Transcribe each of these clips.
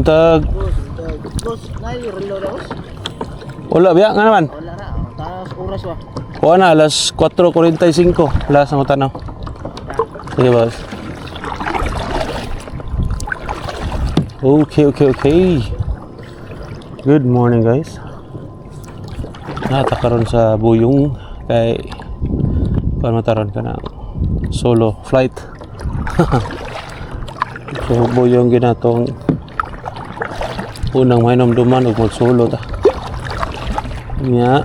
Buntag. Boss, naay relo na, boss? Wala biya nga naman. Wala na. Taas oras ba? Kuha na, alas 4:45. Last na mo tanaw. Sige, boss. Okay. Good morning, guys. Nata karon sa Buyong kay kuan mataron ka na solo flight. So Buyong ginatong unang mainom duman ug mag-solo ta. Nya.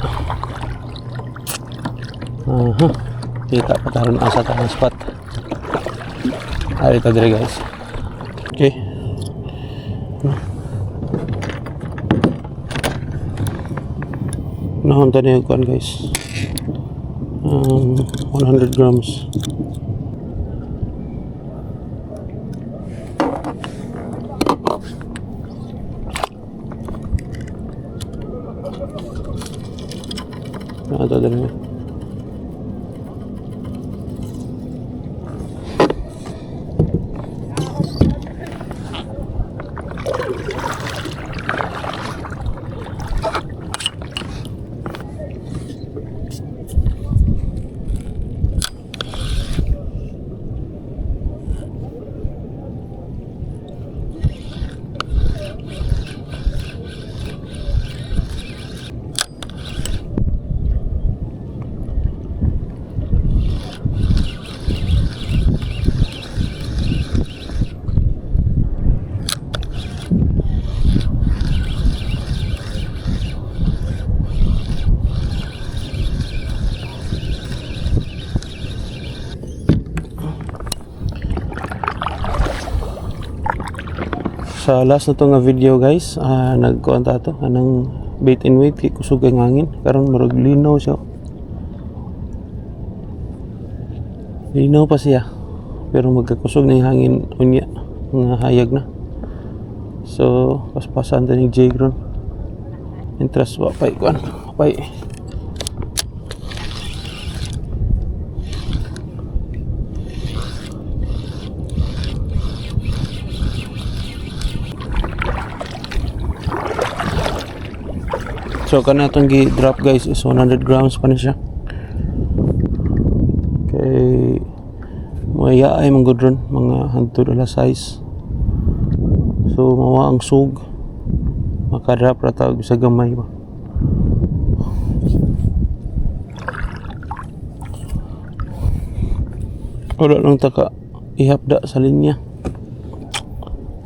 Aha. Kita pa taron asa ta ang spot. Ari ta dire, guys. Okay. Nahon ta niyo kuan, guys. 100 grams. Naa ta dire. Sa last na to nga video, guys, nagkuan ta to anang bait and wait kay kusog ang hangin. Karon murag linaw siya. Linaw pa siya. Pero magkakusog na yung hangin unya nga hayag na. So, paspasan ta ni Jake ron. Interest wa pay kuan. Pay. So kana itong gi-drop, guys, is 100 grams pa ni siya. Kay maya ay mga ron mga hantod alas size. So mawa ang sug. Makadrop ra tawag sa gamay ba. Wala lang taka ihap da sa linya.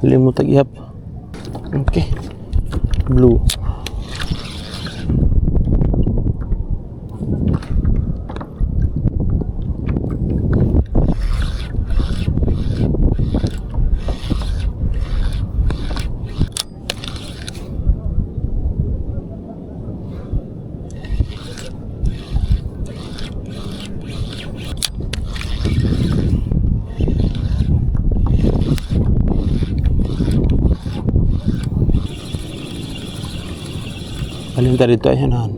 Limot tag ihap. Okay. Blue. Alin ta dito ay hanan.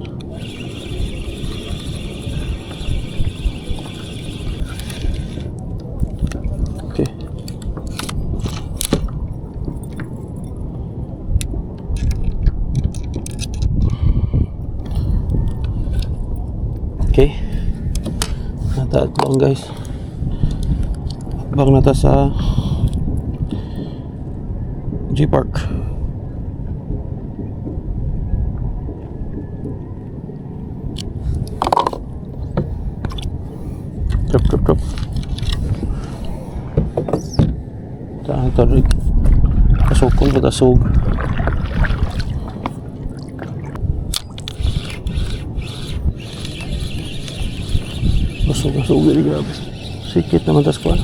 Okay. Okay. Nataatbang, guys. Atbang nata sa G Park. Drop, drop, drop. Saan ito? Kasukol ba tasog? Busog, busog, grabe. Sikit naman tas kuan.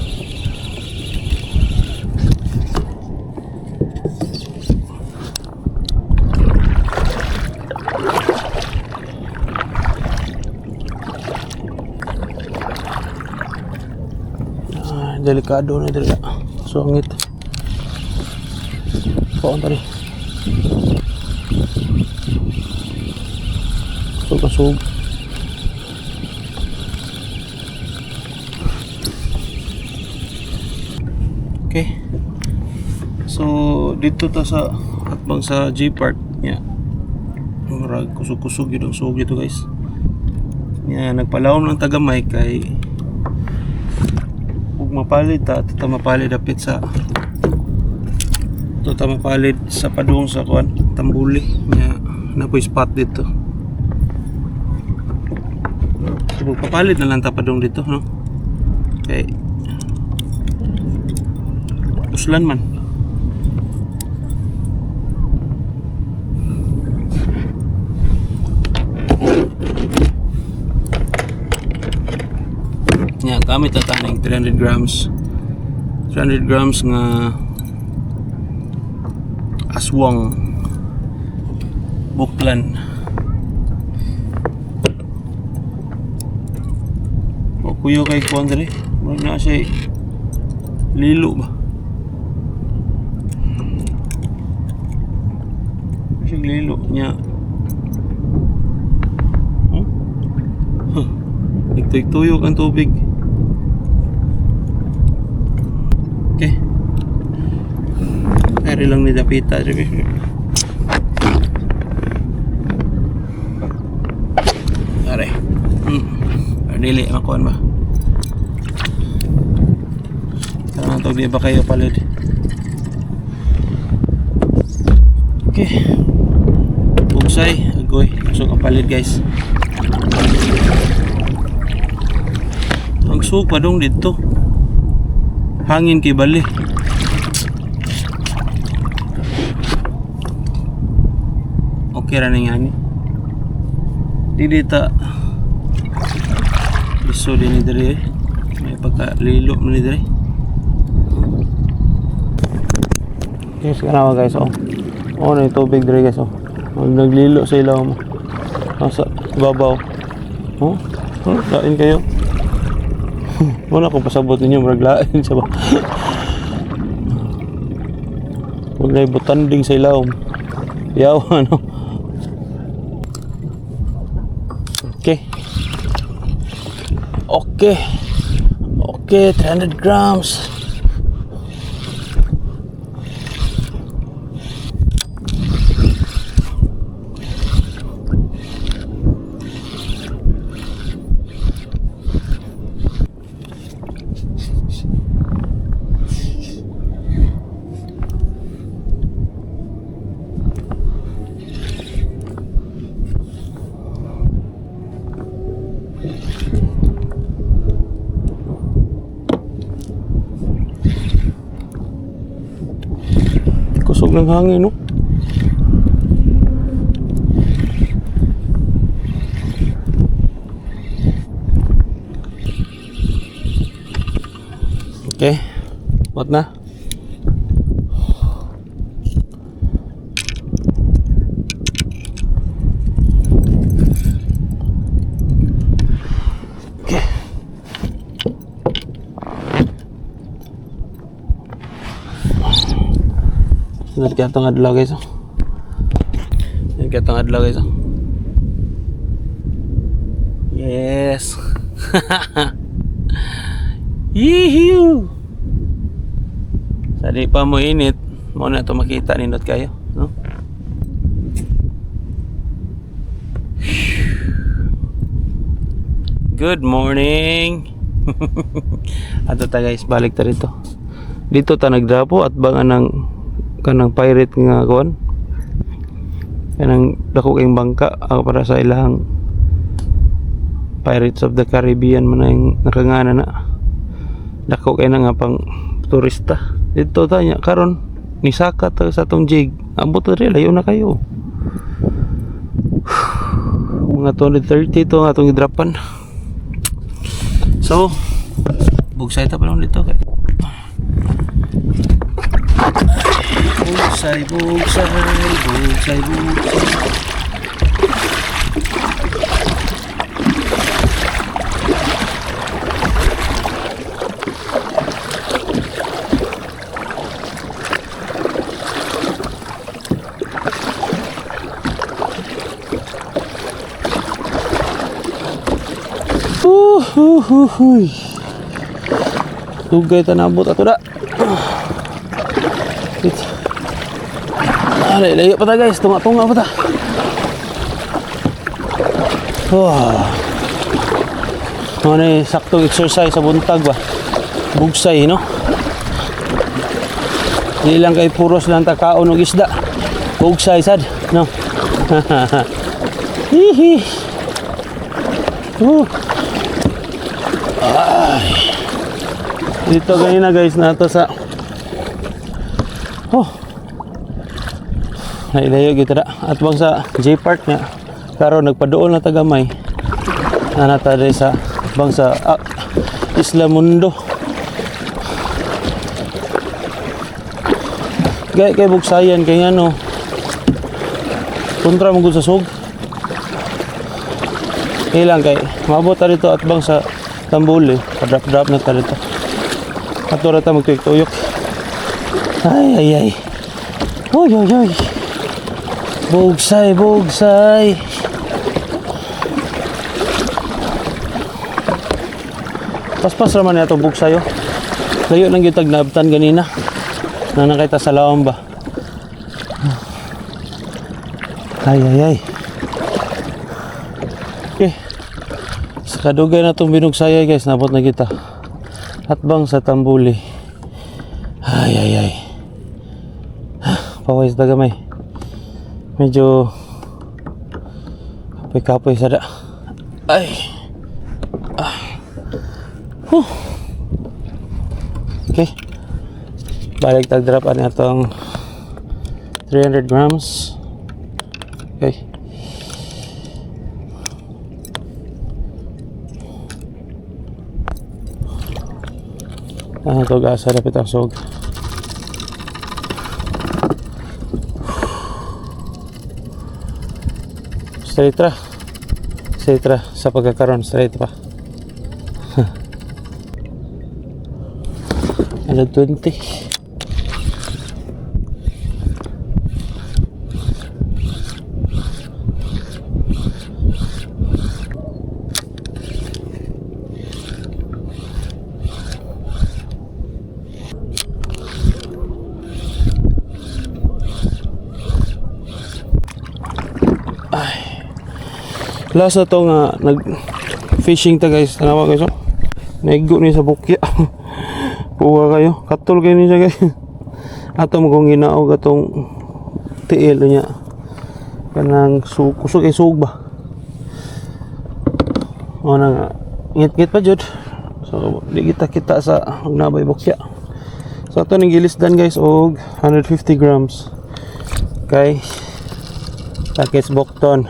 Ah, delikado na dira. Sungit. Kuan tadi. Sug sug. Okay. So, Dito ta sa atbang sa J Park nya. Murag kusog-kusog yun ang suog dito, guys. Nya nagpalawom lang tagamay kay ug mapalid ta ta mapalid dapit sa to ta mapalid sa padung sa kuan Tambuli nya na po spot dito. So, papalit na lang ta padung dito, no? Kay uslan man. Nya gamit na ta ning 300 grams. 300 grams nga aswang buklan. O kuyo kay kuan diri. Murag na siya lilo ba. Siya lilo niya. Huh? Huh. Nagtuyok-tuyok ang tubig. Okay. Ari lang ni Dapita. Are. Or dili makuan ba? Tara na di ba kayo palid? Okay. Bugsay, agoy. Kusog ang palid, guys. Ang sug pa dong dito. Hangin kay bali. Okay ra ning ani. Dili ta liso din ni diri eh. May pagka lilo man ni diri. Yes, kanawa guys oh. Oh, na yung tubig diri guys oh. Naglilo sa ilaw mo. Nasa babaw. Oh, oh, lain kayo. Wala akong pasabot ninyo, murag lain siya ba. Huwag na ibutanding sa ilawom. Yaw, ano. Okay. Okay. Okay, 300 grams. Kusog ng hangin, no? Okay. What na? Okay. Sunod kaya itong adlaw guys, oh. Sunod kaya itong adlaw guys, oh. Yes. Yee-hoo! Sa di pa mo init, mo na ito makita nindot kayo, no? Good morning. Ato ta guys, balik ta dito. Dito ta nagdrapo at bang anang kanang pirate nga kuan. Kanang dako kayong bangka para sa ilang Pirates of the Caribbean man na yung nakangana na. Dako kay na nga pang turista. Dito ta nya karon nisaka ta sa atong jig. Abot ta diri, layo na kayo. Mga 230 to nga atong gidrapan. So, bugsay ta pa lang dito kay. Bugsay, bugsay, bugsay, bugsay. Uhuhuhuy. Dugay ta nabot ato da. Dito. Ah, layo pa ta, guys, tunga-tunga pa ta. Wow. Ano ni saktong exercise sa buntag ba? Bugsay, no? Di lang kay puros lang ta kaon og isda. Bugsay sad, no? Hihi. Ay. Dito ganina, guys, nato sa. Oh. Nailayo kita da. At bang sa J Park nga karon nagpaduol na tagamay. Ana ta diri sa bang sa Isla Mundo. Gay kay bugsayan kay ano. Kontra mo gud sa sug. Ilang kay maabot ta dito at bang sa Tambuli, pa-drop-drop na ta dito. Ato ra ta magtuyok-tuyok. Ay ay ay. Uy uy uy. Bugsay, bugsay. Paspas raman niya itong bugsay, oh. Layo lang yung tagnabtan ganina. Na nakita sa lawang ba. Ay, ay, ay. Okay. Sa kadugay na itong binugsayay, guys, nabot na kita. Hatbang sa Tambuli. Ay, ay, ay. Pawis ta gamay. Medyo kapoy-kapoy sa da. Ay. Ah. Huh. Okay. Balik tag drop ani atong 300 grams. Okay. Ah, ito asa dapat ang sog. Straight ra. Straight ra sa pagkakaroon, straight pa. Ano 20? Last na to nga nag fishing ta, guys. Tanawa, guys, oh. Naigo ni sa bukya. Puwa kayo. Katol kayo ni siya, guys. Ato mo kung ginaog atong tiil niya. Kanang kusog kay sug ba. O na nga. Ngit-ngit pa jud. So di kita kita sa nabay bukya. So ato ning gilisdan, guys, og 150 grams. Okay. Takis bokton.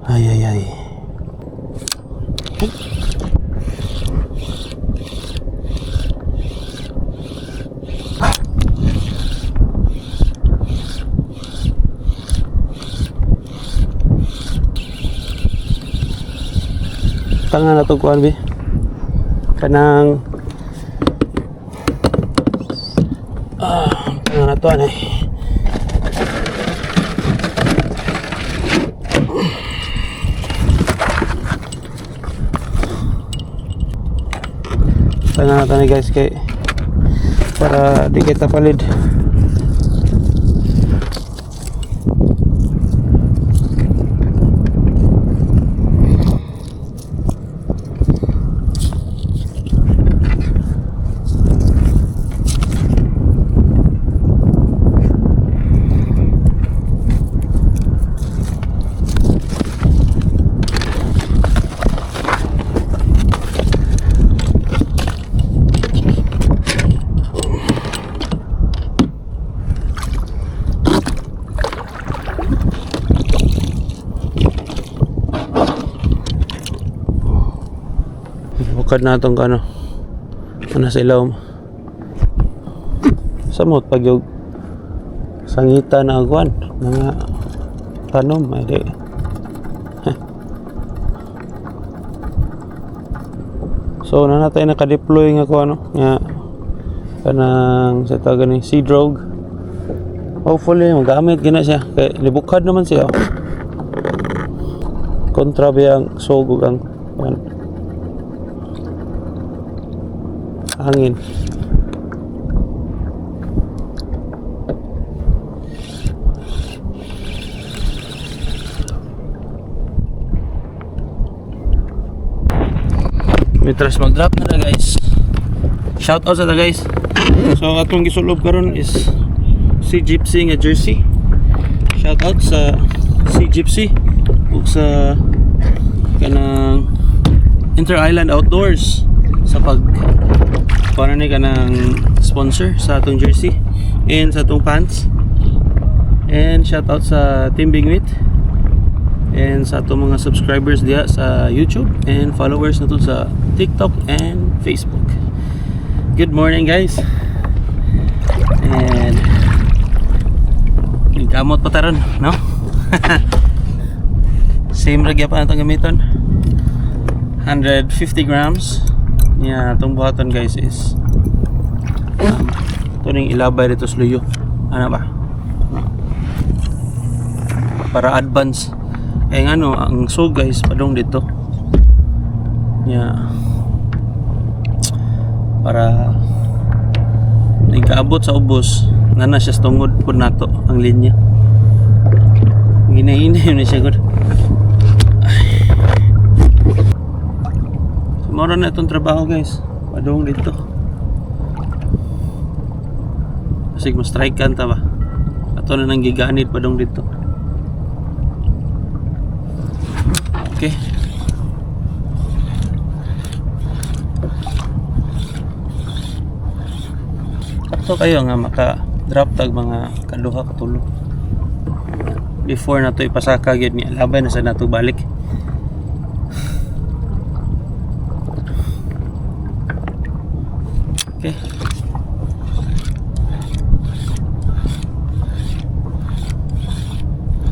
Ay, ay, ay. Tanga na to kuan bi. Kanang tanga na to anay. Tanga na to ni, guys, kay para di kita palid. Bukad na itong ano ano sa ilawom. Samot pag yung sangita na agwan mga tanom ay di. Heh. So na natay naka-deploy nga ko ano nga kanang sa tawag ni sea drogue. Hopefully magamit gina siya kay libukad naman siya, oh. Kontra biyang sugog ang kuan. Hangin. Mitras mag-drop na na, guys. Shout out sa ta, guys. So atong gisulob karon is si Gypsy nga jersey. Shout out sa si Gypsy ug sa kanang Inter Island Outdoors sa pag kuno ni kanang sponsor sa atong jersey and sa atong pants. And shout out sa Team Bingwit and sa atong mga subscribers diha sa YouTube and followers nato sa TikTok and Facebook. Good morning, guys. And gamot pa taron, no? Same ra gyapon atong gamiton. 150 grams. Nya atong buhaton, guys, is ito ning ilabay dito sa luyo. Ano ba? Para advance. Eh ngano ang so, guys, padong dito. Nya para nagkaabot sa ubos na na siya sa tungod pud nato ang linya. Ginahinay na siya gud. So, mao na itong trabaho, guys, padung dito. Kasi mas strike kan ta ba, ato na nang giganid padung dito. Okay. Sakto kayo nga maka drop tag mga kaduha katulo before na to ipasaka gyud niya, labay na sa nato balik. Okay.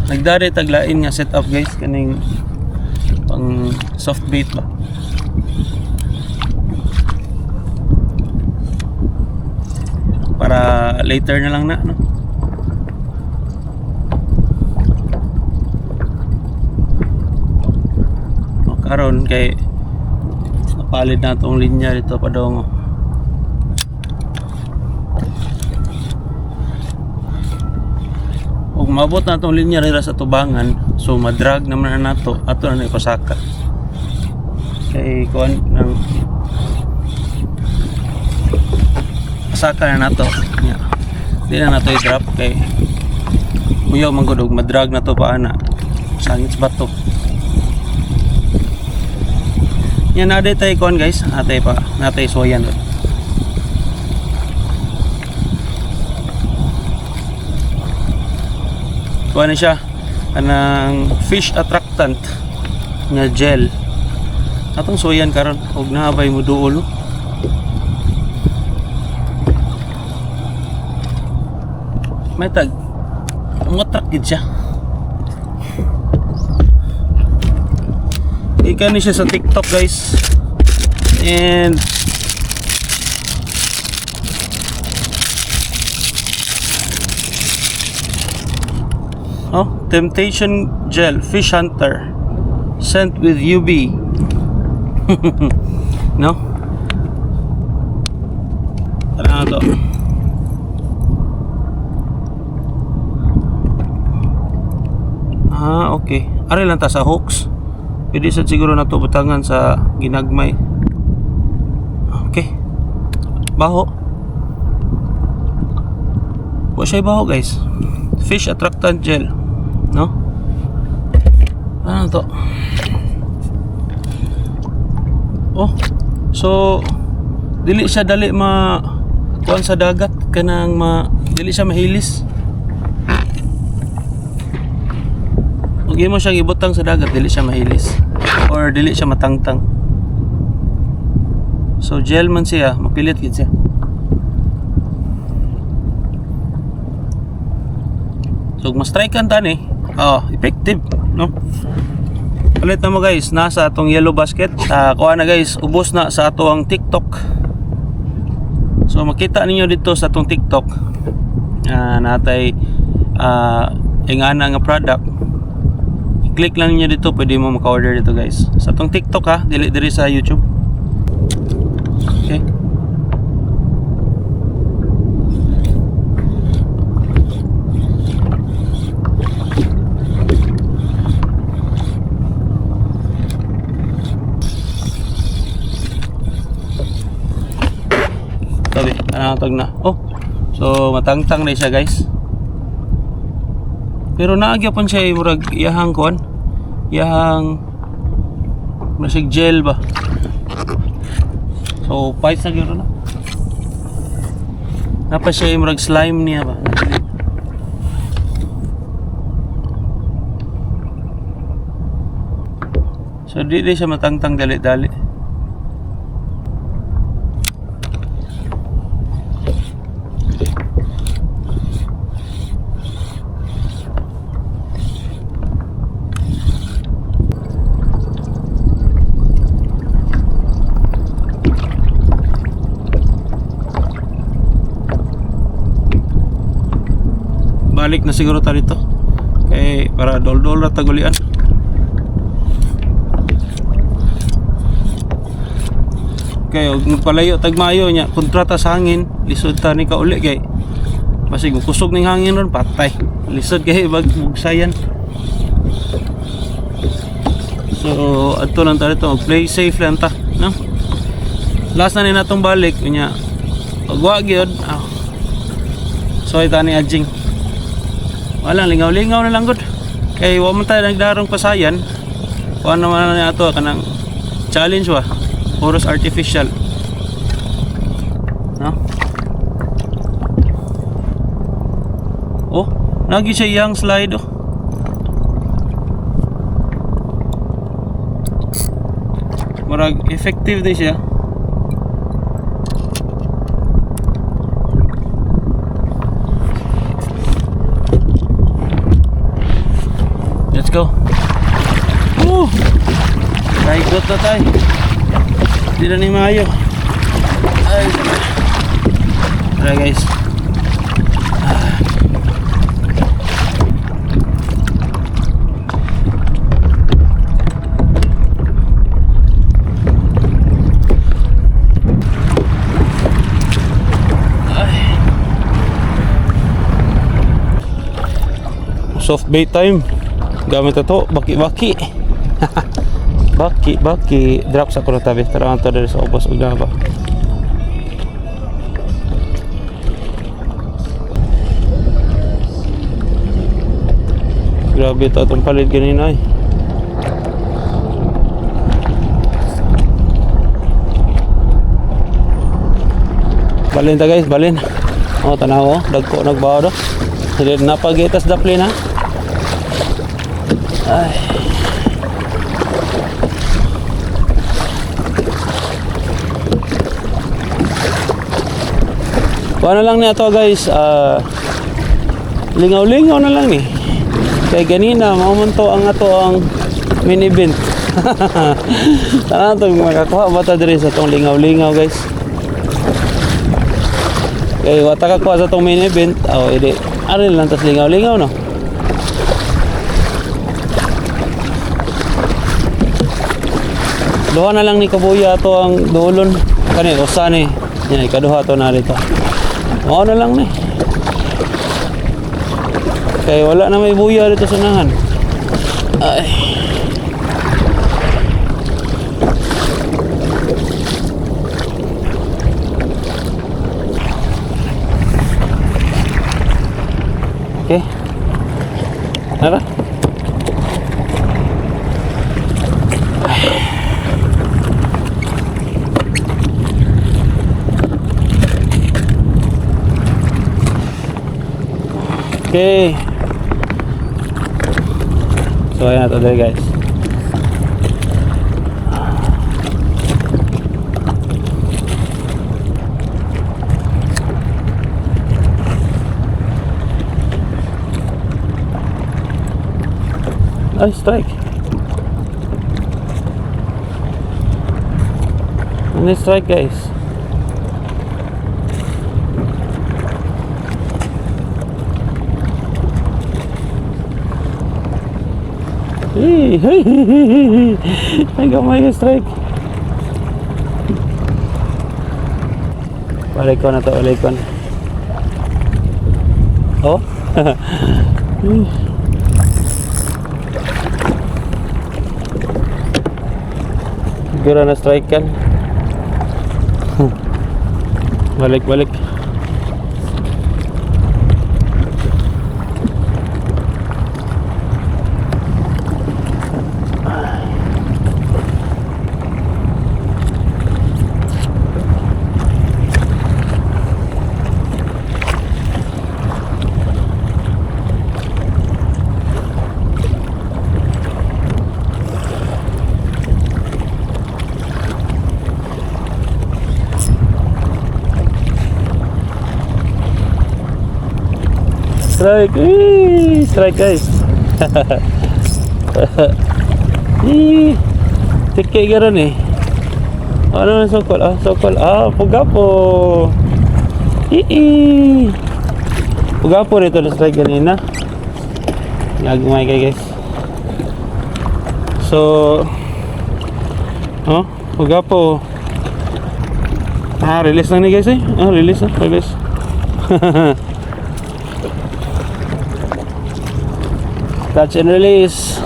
Nagdari taglain nga setup, guys, kaning pang soft bait ba para later na lang na, no? O, karon kay napalid na itong linya dito padong. Ug mabot na itong linya rira sa tubangan, so madrag naman na nato, ato na ipasaka kay kuan ng pasaka na nato. Nya di na nato i-drop kay kuyaw man gud og madrag na to pa ana sangit sa bato. Yan na tayo kuan, guys, natay pa natay soyan doon. Kuan na siya, anang fish attractant nga gel atong soyan karon og naabay mo duol, no? May tag mo-attract gid siya. Ika ni siya sa TikTok, guys. And oh, Temptation Gel Fish Hunter scent with UV, no? Tara na to. Ah, okay. Ari lang ta sa hooks. Pwede sad siguro na to butangan sa ginagmay. Okay. Baho. Wa siya baho, guys. Fish attractant gel. No? Ano to? Oh. So dili siya dali ma kuan sa dagat, kanang ma dili siya mahilis. Ug imo siyang ibutang sa dagat, dili siya mahilis or dili siya matangtang. So gel man siya, mapilit gid siya. So kung ma-strike kan tani, oh, effective, no? Ulit na mo, guys, nasa atong yellow basket. Kuha na, guys, ubos na sa ato ang TikTok. So makita ninyo dito sa atong TikTok natay ingana nga product. I-click lang niyo dito, pwede mo maka-order dito, guys. Sa atong TikTok ha, dili diri sa YouTube. Okay. Tanaw na. Oh. So matangtang na siya, guys. Pero naa gyapon siya eh, murag iyahang kuan. Iyahang masig gel ba. So fight na gyud na. Napa siya eh, murag slime niya ba. So di siya matangtang dali-dali. Balik na siguro ta dito. Kay para dol-dol ra tagulian. Kay og magpalayo tag mayo nya kontrata sa hangin, lisod ta ni kauli kay basig kusog ning hangin ron, patay. Lisod kay bag bugsayan. So adto lang ta dito, play safe lang ta, no? Last na ni natong balik unya. Og wa gyud, ah. So ta ni adjing. Walang lingaw-lingaw na lang gud. Kay wa man tayo nagdarong pasayan. Wa naman na ato kanang challenge ba? Puros artificial. No? Oh, nagi siya iyang slide oh. Murag effective din siya. Let's go. Woo! Kaigot na tayo. Di na ni maayo. Ay. Tara, guys. Ah. Ay. Soft bait time. Gamit ito, baki-baki. Baki, baki. Drop sa kuno tabi. Tara ang diri sa ubos ug ba. Grabe ito atong palit ganina eh. Balin ta, guys, balin. Oh, tanaw oh, dagko nagbaw do. Dili napagitas daplin ha. Ay. Kuha na lang niya to, guys, ah, lingaw-lingaw na lang ni. Kay ganina, mao man to ang ato ang main event. Tanaw to makakuha ba ta diri sa tong lingaw-lingaw, guys. Kay wa ta kakuha sa tong main event, oh, idi ari lang tas lingaw-lingaw, no. Duha na lang ni kabuya ato ang duolon. Kani usa ni. Yan ikaduha to na dito. Mao na lang ni. Kay wala na may buya dito sa unahan. Ay. Okay. Tara. Ay. Okay. So ayan na to, guys. Ay, strike. Ano strike, guys? Hey, hey, hey, hey, hey. Ay, gamay ka strike. Balik ko na to, balik ko na. Oh? Siguro na strike kan. Balik, balik. Strike. Eee, strike, guys. Eee, tiki garon eh. Ano na sokol? Ah, sokol. Ah, pugapo. Ii. Pugapo rito na strike ganina. Gagmay kay, guys. So, oh, pugapo. Ah, release lang ni, guys, eh. Ah, release na, release. Catch and release.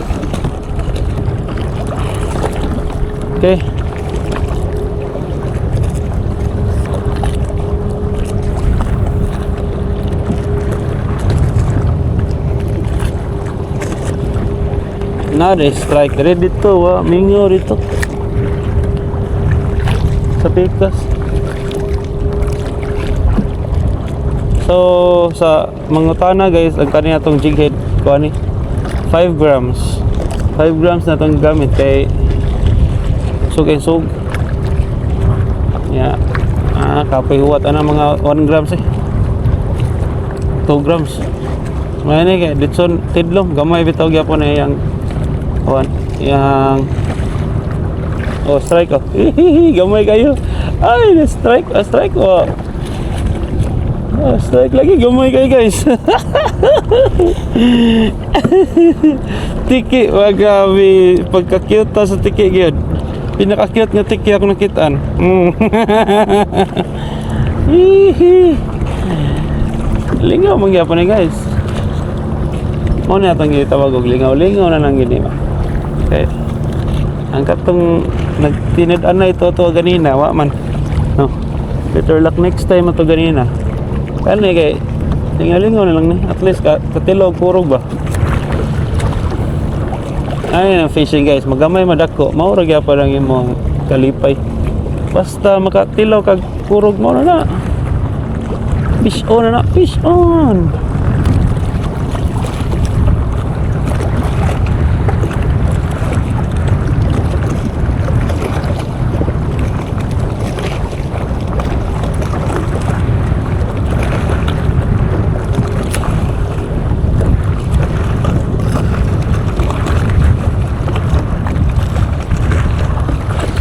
Okay. Na strike ready dito, wa mingo dito. Sa pikas. So sa mangutana, guys, ang kaniya tong jig head ko ani 5 grams. 5 grams na tong gamit kay sug and sug. Ya. Ah, kapoy huwat ana mga 1 grams eh. 2 grams. May ni kay ditson tidlom gamay bitaw gyapon eh yang kuan yang. Oh, strike oh. Gamay kayo. Ay, na strike, ah, strike oh. Oh, strike lagi, gamay kayo, guys. Tiki, wag grabe. Pagka-cute ta sa tiki gyud. Pinaka-cute nga tiki ako nakitaan. Hihi. Lingaw man gyapon ni, guys. Mo na atong gitawag og lingaw-lingaw na lang gini ba. Okay. Ang katong nagtinid-an na ito to ganina, wa man. No. Better luck next time ato ganina. Ano eh kay lingaw-lingaw na lang ni. At least ka katilog kurog ba. Ay, ang fishing, guys, magamay madako, mao ra gyapon ang imong kalipay. Basta makatilaw kag kurog mo na na. Fish on na na, fish on.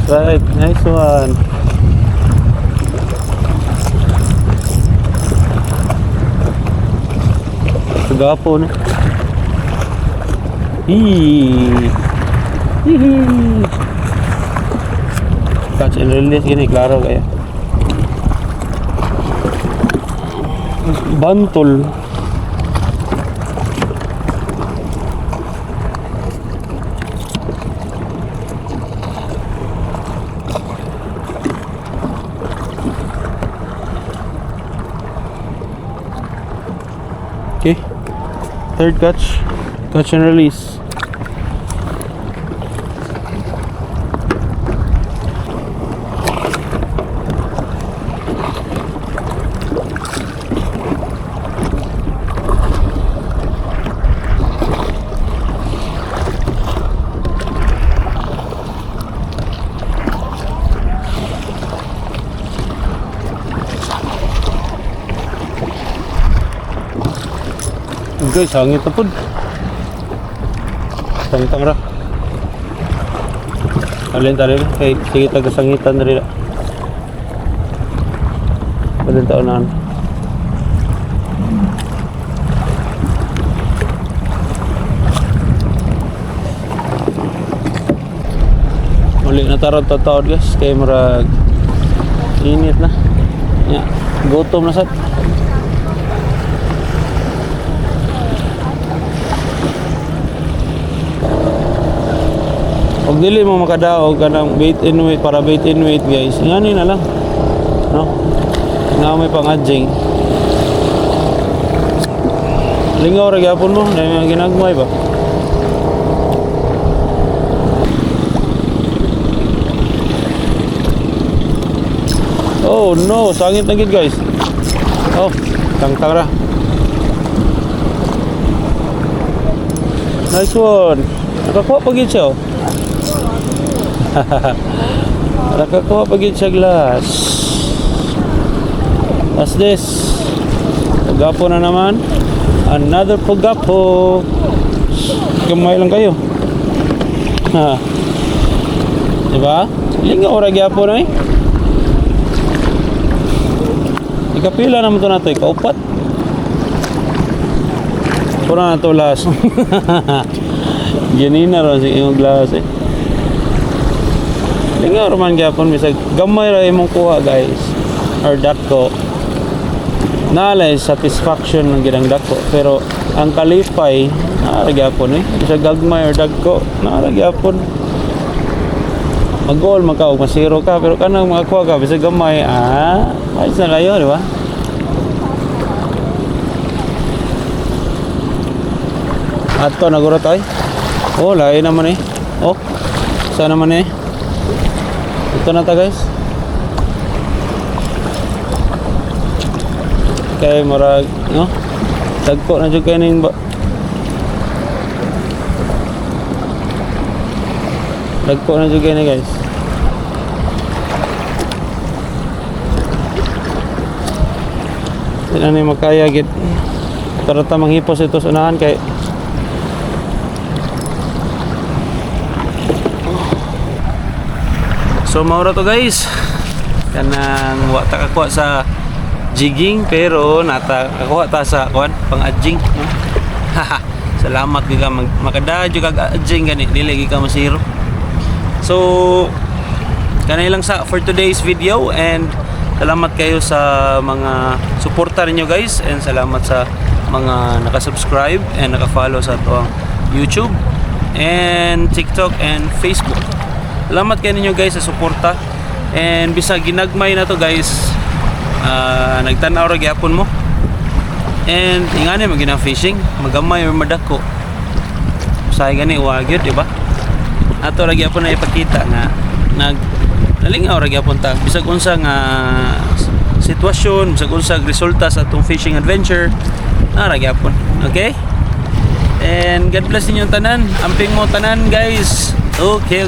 Right, nice one. Gapo na. Hee. Hihi. Catch and release gini, klaro kaya. Bantol. Okay. Third catch. Catch and release. Guys, hangit na pod. Tangtang ra. Alin tali kay sige taga sangitan diri. Alin taonan. Uli na tarot tataod, guys, kay murag init na. Ya, gutom na sad. Og dili mo makadaog kanang bait and wait para bait and wait, guys. Ngani na lang. No? Nga may pangadjing. Lingaw ra gyapon mo, na mga ginagmay ba? Oh no, sangit na gid, guys. Oh, tangtang ra. Nice one. Nakakuha pa gid siya. Oh. Nakakuha pa gid siya glass. What's this? Gapo na naman. Another pugapo. Gamay lang kayo. Ha. Diba? Lingaw ra gyapon eh. Ikapila naman to nato, ikaupat. Pura na to last. Ganina ron sa imong glass eh. Lingaw ra man gyapon bisag gamay ra imong kuha, guys. Or dako. Naalay satisfaction ng ginang dako, pero ang kalipay naa ra gyapon eh. Bisag gagmay or dagko, naa ra gyapon. Mag-goal man ka og masiro ka, pero kanang makakuha ka bisag gamay, ah, ayos na kayo, di ba? Ato naguro tayo. Oh, lain naman eh. Oh, saan naman eh? Ito na ta, guys. Kay murag, no? Dagko na jud kay ning ba. Dagko na jud kay ni, guys. Di na ni makaya gid. Tara ta manghipos ito sa unahan kay. So maura to, guys. Kanang wa ta kakuha sa jigging, pero nata kakuha ta sa kuan pang adjing, no? Haha. Salamat gyud ka makada jud kag adjing gani, dili gyud ka masiro. So kanay lang sa for today's video and salamat kayo sa mga suporta ninyo, guys, and salamat sa mga naka-subscribe and naka-follow sa atoang YouTube and TikTok and Facebook. Salamat kayo ninyo, guys, sa suporta and bisag ginagmay na to, guys, nagtan-aw ra gyapon mo and ingani man ginang fishing, magamay or madako, usahay gani wa gyud, di ba? Ato ra gyapon na ipakita nga nag nalingaw ra gyapon ta bisag unsa nga sitwasyon, bisag unsa resulta sa atong fishing adventure, naa ra gyapon. Okay, and God bless ninyong tanan. Amping mo tanan, guys. Okay.